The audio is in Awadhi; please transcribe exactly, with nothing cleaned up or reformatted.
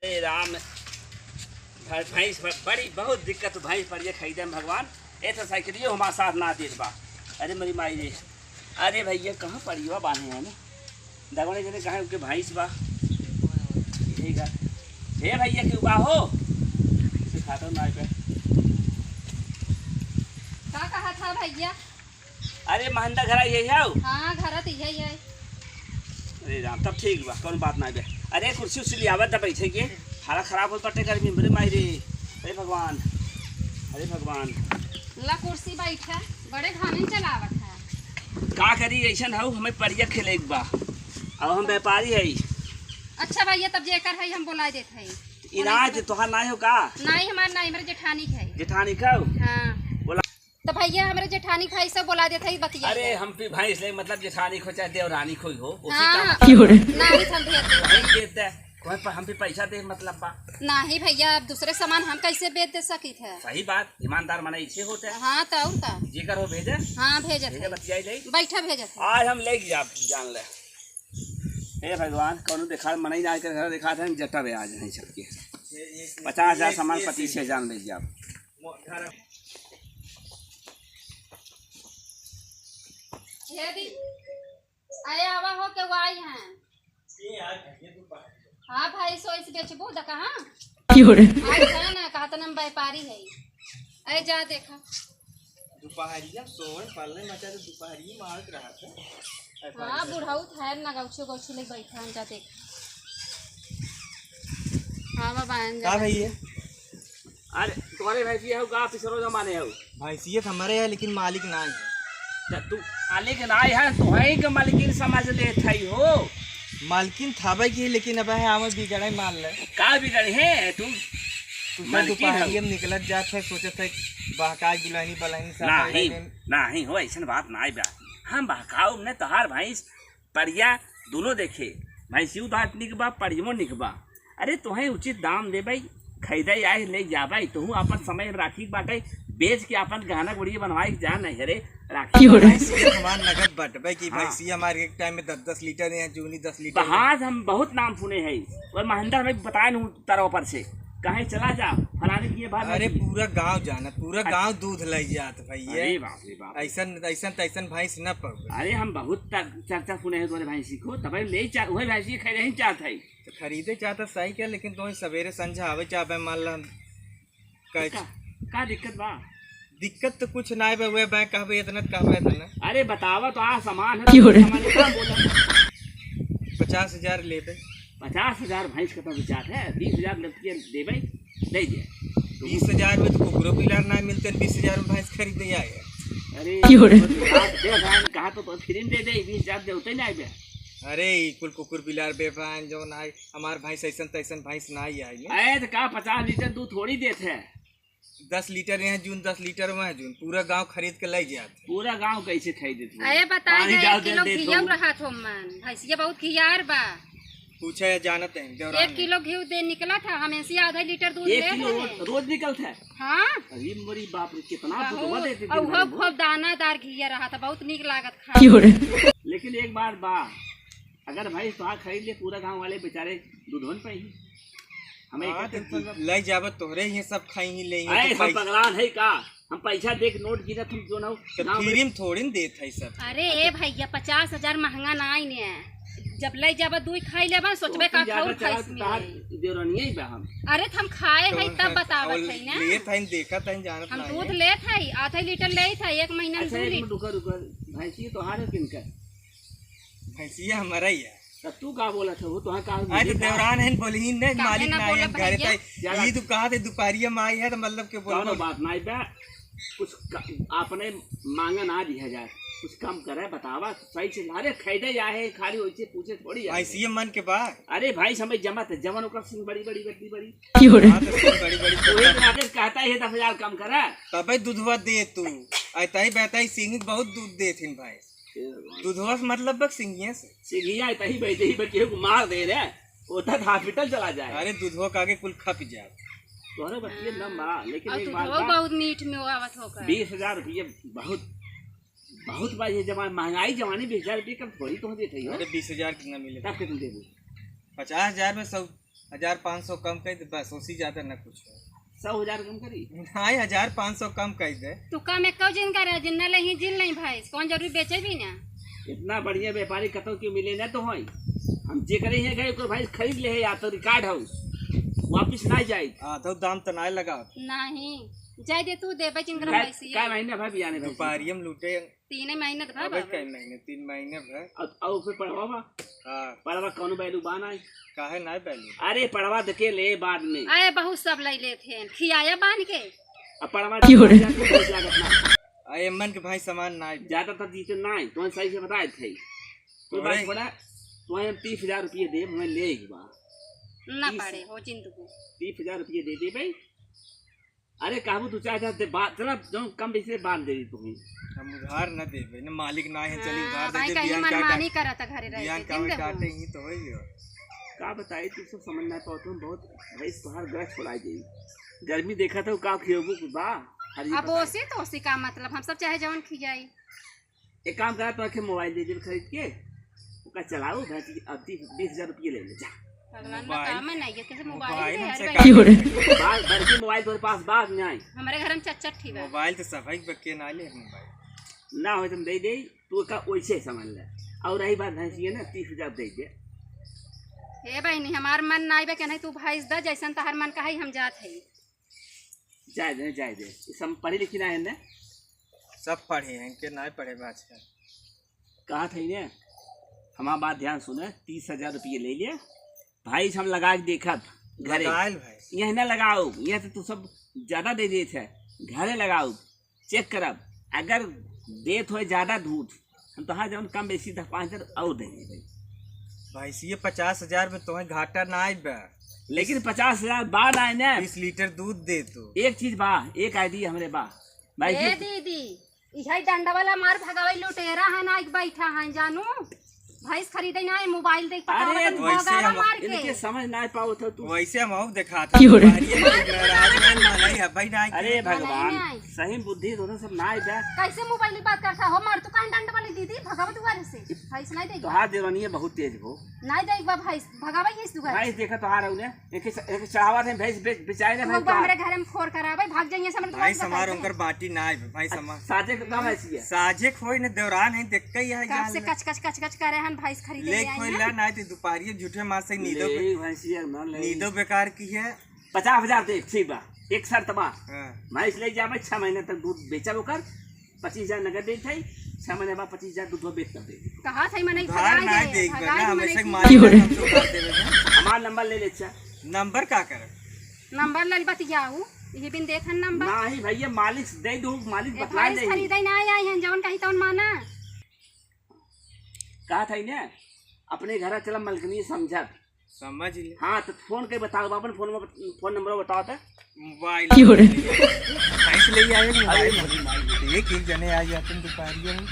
अरे राम, भ-, भैंस ब-, बड़ी बहुत दिक्कत, भैंस पड़िया खरीदे में भगवान। ए तो साइकिलियो हमार साथ ना देत बा। अरे मेरी माई रे, अरे भैया कहाँ पड़िया बांधे हैं ना, दगवने जने कहाँ उनके भैंस बा। यही का, हे भैया क्यों बा हो, सिखाता हूँ ना पे। का कहा था भैया? अरे, महंदा घर आई है, आओ। हाँ, घर तो यही है। अरे राम, तब ठीक बा, कौन बात ना बे। अरे, कुर्सी उर्सी ले आवत था बैठे के, हालत खराब होत बाटे गर्मी में, अरे माई रे, अरे भगवान, अरे भगवान। ला कुर्सी बैठा, बड़े घामे चलावत है। का करी, ऐसन हऊ, हमें पड़िया खेले के बा। अब हम व्यापारी है। अच्छा भैया, तब जेकर है हम बोला देत है। इनाज तोहार नाई हो का? नाई हमार नाई, हमारे जेठानी के है। जेठानी का हो? हाँ। बोला। तो भैया, हमरे जेठानी भाई सब बोला देत है, बतिया अरे, ले। हम भी भाई इसलिए, मतलब, जेठानी को चाहे देवरानी को ही हो, उसी हाँ, का हाँ। मतलब। क्यों रे? ना ही समझे। वही देते हैं। कोई पर हम भी पैसा दे, मतलब, बा। नहीं भैया, अब दूसरे सामान हम कैसे बेच दे सकी थे? सही बात, ईमानदार मने इसे होते हैं। हाँ, तो और का? जेकर हो भेजे। हाँ, भेजत भेजे, है। बतियाई ले। बैठा, भेजत है। आज हम ले जाब, जान ले। हे भगवान, कौनो देखा, मनई ना आके घर देखा थे, जटा बे आज नहीं सबके। पचास हजार सामान पच्चीस हजार ले जाब। ये दी, अरे आवा हो के वो आई हैं। हाँ भाई, सो इस बेचबू द कहाँ? क्यों रे? आज है ना, कहा था ना हम व्यापारी है। अरे जा देखा। दुपहरिया सोए पल्ले मचा तो दुपहरिया मारत रहा था। हाँ, बुढ़ऊ था ना, गौछे गौछे ले बैठा हैं, जा देख। हाँ बाबा, आन जा। का भैया? अरे, तुम्हारे भैंसिया हो का पिछरो जमाने हो? भैंसिया तो हमारे है, लेकिन मालिक ना है। त तू मालिक ना है, तो है के मालकिन समझ लेत है हो। मालकिन थावे की, लेकिन अब है, आवे बिगड़े मान ले। का बिगड़े है तू? तू तो मालकिन हो। दुपहरिया में निकलत जात है, सोचत है, बहकाई दुल्हनी बलहनी सब नहीं, बैठे हैं। नहीं हो, ऐसन बात ना बा। हम बहकाऊ ने तोहार भैंस पड़िया दोनों देखे, भैंसियो दांत निक बा, पड़ियो निक बा। अरे तोहें उचित दाम देबै, खरीदे आए ले जाबै, तोहू आपन समय में राखी के बाटे, बेच के आपन गहना गुड़िया बनवाए के जा नहीं रे, राखी क्यों रे? बनाए। भैंसिया हमार नगद बटबै की हाँ। भैंसिया हमार एक टाइम में दस दस लीटर या जूनी दस लीटर। बहार हम बहुत नाम सुने हैं, और महेंद्र हमें बताए नहीं तरह पर से, कहे चला जा, फलाने के ये बात अरे नहीं। पूरा गांव जाना, पूरा अच्छा। गांव दूध ले जात भैया। अरे बाप रे बाप। ऐसन, ऐसन तैसन भैंस न पावे। अरे हम बहुत तर-, चर्चा सुने हैं तोरे भैंसी को, तब ले चा-, वही भैंसी खरीदे ही चाहत है। तो खरीदे चाहत है सही क्या, लेकिन तुम्हें सवेरे संझा आवे चाहबे, मान ला हम कह का, का दिक्कत बा? दिक्कत तो कुछ ना है बे, वह बैंक कहबे इतना, कहबे इतना। अरे बतावा तो आ सामान है, क्यों रे? सामान है, का बोला? पचास हजार लेबे। पचास हजार भैंस का तो विचार है, बीस हजार लड़कियां देबे, दे दे। बीस हजार में तो कुकुरो बिलार ना मिलते, बीस हजार में भैंस खरीदे आए। अरे, क्यों रे? बात दे भाई, कहा तो, तो फ्री में दे दे, बीस हजार दे होते ना आए बे। अरे, ई कुल कुकुर बिलार बेफान जौन आए, हमार भैंस ऐसन तैसन भैंस ना ही आए ने। अरे, तो का पचास लीटर दूध थोड़ी देत है? दस लीटर यहाँ जून, दस लीटर वहाँ जून, पूरा गांव खरीद के ले जात। पूरा गांव कैसे खरीदत हो? अरे बताए पानी दे, डाल एक दे, किलो दे घी तो। रहा थो मन, भैंसिया बहुत घियार बा। पूछे जानत हैं, देवरान एक में। किलो घी दे निकला था, हमेशा आधा लीटर दूध एक ले किलो रहे। रोज, रोज निकलत है? हाँ। अरे मोरी बाप रे, कितना बहुत, दूधवा देते और दिन भर खूब, में। खूब दानादार घी रहा था, बहुत नीक लागत खा। क्यों रे? लेकिन एक बात बा, अगर भैंस तोहार खरीद ले, पूरा गांव वाले बेचारे दूधवन पे ही। हमें हाँ, इकट्ठे तो तू ले जाबे, तोहरे ही सब खाई ही ले ही, अरे, तो हम पैसा पगलान है का? हम पैसा दे के नोट गिनत हम जो ना हो, तो गाँव में फ्री में थोड़ी न देत है सब। अरे ए भैया, पचास हजार महंगा ना आई ने। जब ले जाबे, दुई खाई लेबे, सोचबे तो का ज्यादा खाऊं चला खाई तो तहार देवरानिये ही बा हम। अरे, तो हम खाए तो है, तब बतावत है ना। लेत है, देखत है, जानत हम ना दूध है। लेत है, आधा लीटर लेत है, एक महीना में अच्छा, दू एक लीटर। मिनट रुका, रुका। भैंसी तोहार है किनका? भैंसिया हमारा ही है। तब तू का बोलत हो? तोहार का अरे, तो बोली का? देवरान है, बोली ही नहीं, काहे मालिक ना ना है, बोलब घरे भैया? तई। ज्यादा ई तू कहा थे, दुपहरिया में आई है, तो मतलब के बोल कौनो बोल। बात नहीं बे, कुछ क-, अपने मांगा ना दिया जाए, कुछ कम करे, बतावा, सही से। अरे, खरीदे या है, खाली वैसे पूछे थोड़ी है। भैंसिया मन के बा। अरे भाई, समय जमा थे, जवन ओकर सिंह बड़ी बड़ी, गड्डी बड़ी। क्यों रे? हाँ, तो सिंह बड़ी बड़ी तो एक राकेश कहता है, दस हजार कम करा। तबे दूधवा दे तू, आई तई बहताई सिंह बहुत दूध दे थिन भाई। हे भगवान। दूधवा से मतलब बक सिंगिया से। सिंगिया तही बैठे ही बक केहू को मार दे रे, वो तक हॉस्पिटल चला जाए। अरे दूधवा का आगे कुल खप जाए। तोहरे बतिये न बा, लेकिन और एक बात दूधवा बा, बहुत मीठ में आवत होकर। बीस हजार रुपये बहुत, बहुत बा ये जमाना, महंगाई जमाने बीस हजार रुपये कम थोड़ी तो देते हो। अरे बीस हजार कितना मिले? तब कितना देबू? पचास हजार में सब हजार पाँच सौ कम कइ दे बस, ओसी ज्यादा न कुछ हो। सौ हजार कम करी? नाहीं, हजार पाँच सौ कम कइ दे। तू कम एक्को जिन करे, जिन न लेही, जिन लेही भैंस, कौन जरूरी बेचे भी ना। इतना बढ़िया व्यापारी कतौ के मिले ना तो होई। हम जेकरे हियाँ गए, ओकर भैंस खरीद ले है या तो रिकॉर्ड हाउस, वापिस ना जाई। आधो दाम तो ना लगाओ। नाहीं, जाए दे तू, देबे जिन करे कै, भैंस ये। कै महीने भर बियाने भैंस? दुपहरिया में लूटे। तीने महीने त भा अबे बाबा। कै महीने? तीन महीने भर। अब, अब फिर पड़वा बा? हाँ। पड़वा कौनो value बा नाई? काहे नाई value? अरे पड़वा देखे ले बाद में। अरे बहुत सब लइ लेत हैं, खियाया बांध के। अब पड़वा क्यों रे? जाके बहुत लागत ना। अरे मन के भाई सामान नाई। ज्यादातर जीते नाई, तो सही से बताए थे। तो अरे। भाई बोला, तो हम तीस हजार रुपये देब, हमें ले एक बार। ना तीस पड़े हो चिंतु को। तीस हजार रुपये दे दे भाई। अरे, कहबू दू चार हजार दे, बात, चला, जौन कम बेसी दे, बांध देबी तुम्हें। हम उधार न देबे, न मालिक ना है, चली हाँ, उधार दे भाई, दे, कहीं बिहान का मनमानी काट-, करत घरे रह बिहान के, का दिन में देबो। काटे ही तो होई हो। का बताई, तू सब समझ ना पावत, हम बहुत, भाई, तोहार गला छोड़ाई देई। गर्मी देखत हो, का खियोबू, कुछ बा? हरी अब बताई। ओसी तो ओसी का मतलब, हम सब चाहे जौन खियाई। एक काम करा, तोहके मोबाइल दे देब खरीद के, ओका चलाऊ, भैंस की अब तीस, बीस हजार रुपये ले ले, जा। भगवान मोबाइल? बताओ, मैं नहीं, कैसे मोबाइल मोबाइल दे, हमसे अरे का भाई। लेंगे? बाल भर के मोबाइल तोरे पास बात नहीं आई। हमारे घर में चट चट ही बा। मोबाइल तो सब है, बक्के ना ले मोबाइल। ना हो तुम दे दे, तू का वैसे समझ ले। और रही बात भैंस ये ना, तीस हजार दे दे। हे बहनी, हमार मन नाई बे, कहने तू भैंस द, जैसन तहार मन कहे, हम जात है। जाए दे, जाए दे। ये सब पढ़े लिखे ना है ना? सब पढ़े हैं, के नाई पढ़े बा आजकल। कहा था इन्हें, हमार बात ध्यान सुने, तीस हजार रुपये ले ले। भाई हम लगा के देखब घरे। लगायल भाई। यह ना लगाओ, यह तो तू सब ज्यादा दे देत है। घरे लगाओ, check करब। अगर देत होए ज्यादा दूध, हम तोहार जौन कम बेसी दस पाँच हजार और देंगे भाई। भाई, ये पचास हजार में तोहे घाटा ना आए बा। लेकिन पचास हजार बाद आए ना। बीस लीटर दूध दे तू। एक चीज बा, एक idea हमरे बा। भाई, ए ये दीदी, इहे डंडा वाला मार भगावे लुटेरा है ना, एक बैठा है जानू। भैंस खरीदे ना आए, मोबाइल देख अरे, पटावत वैसे भगावा हम मार के। इनके समझ ना पावत हो तू। वैसे हम और दिखात क्यों रे? बाहरी है, मेहरारू है, मनई है, भाई ना अरे आए। भगवान, नहीं आए। सही बुद्धि दोनों सब ना आए बा। कैसे मोबाइल की बात करता हो? मार तू काहे डंडा वाली दीदी, भगावा दुआरे से। भैंस नहीं देगी। तोहार देवरानी है बहुत तेज हो। नहीं देगी बा भैंस, भगावा ही इस दुआरे भाई से। देखा तोहार है उन्हें। एक, एक चढ़ावा थे भैंस बेच, बेचाए ना तू भाई लोग बा का? हमरे घर में खोर करावे, भाग जाइए से हमरे भाई दुआरे से समार बताइए। उनकर बाटी ना आए, भाई समार। साजे के का भैंस है? साजे खोई ने देवरान है, देख के ही है का जान से ले। कच, कच, कच, कच करे हन, भैंस खरीदे ले ले आई खोई हैं। ला, ना ते दुपहरिये झूठे मार से नींदो ले बे-, भैंसिया ना ले। नींदो बेकार की है। पचास हजार दे, ठीक बा, एक शर्त बा। हाँ। भैंस ले जाबे, छह महीने तक दूध बेचब ओकर, पच्चीस हजार नगद देत है, छह महीने बाद पच्चीस हजार दूधवा बेच कर दे। कहा था मनई उधार भगाए ना गए, देख बे भगाए ना, मनई हमेशा की। मालिक क्यों रे? हम तो उधार देबे ना। हमार नंबर ले ले, अच्छा। नंबर का करे? नंबर ले ले बतियाऊ, यही बिन देत हन नंबर। नाही भैया, मालिक से दे दो, मालिक ए बतला भाई, दे। खरीदे ना आई हन, जौन कही तौन माना। कहा था इन्हें, अपने घर चला मलकनी समझत। समझ ले। हाँ, तो फोन के बताओ, अपन फोन में बत-, फोन नंबर बताओ तो। मोबाइल क्यों रे? भैंस ले आए मोबाइल। अरे, मोबाइल। एक, एक जने आ जाते हैं दुपहरिया में।